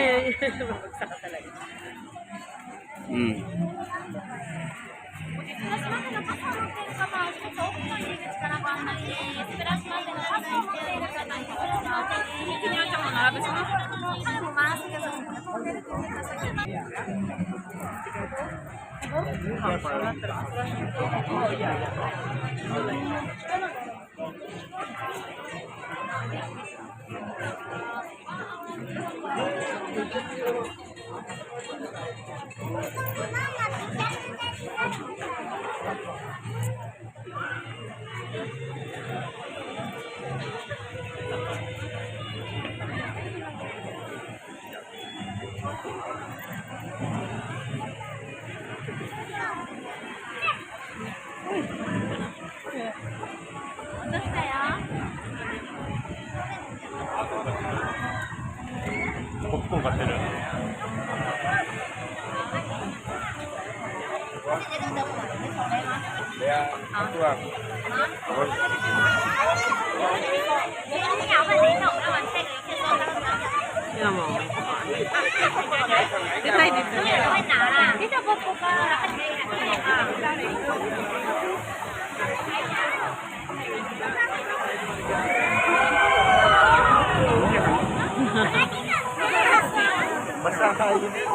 Ay, ay, mabagsak ka talaga. プラスマテの傘を持っている方は一つ奥の入り口からご案内です。プラスマテの傘を持っている方、プラスマテ。落としたよ。ポップコーン買ってる。 Tingnan mo. Dito tayo dito. Dito po po ka. Basta kayo.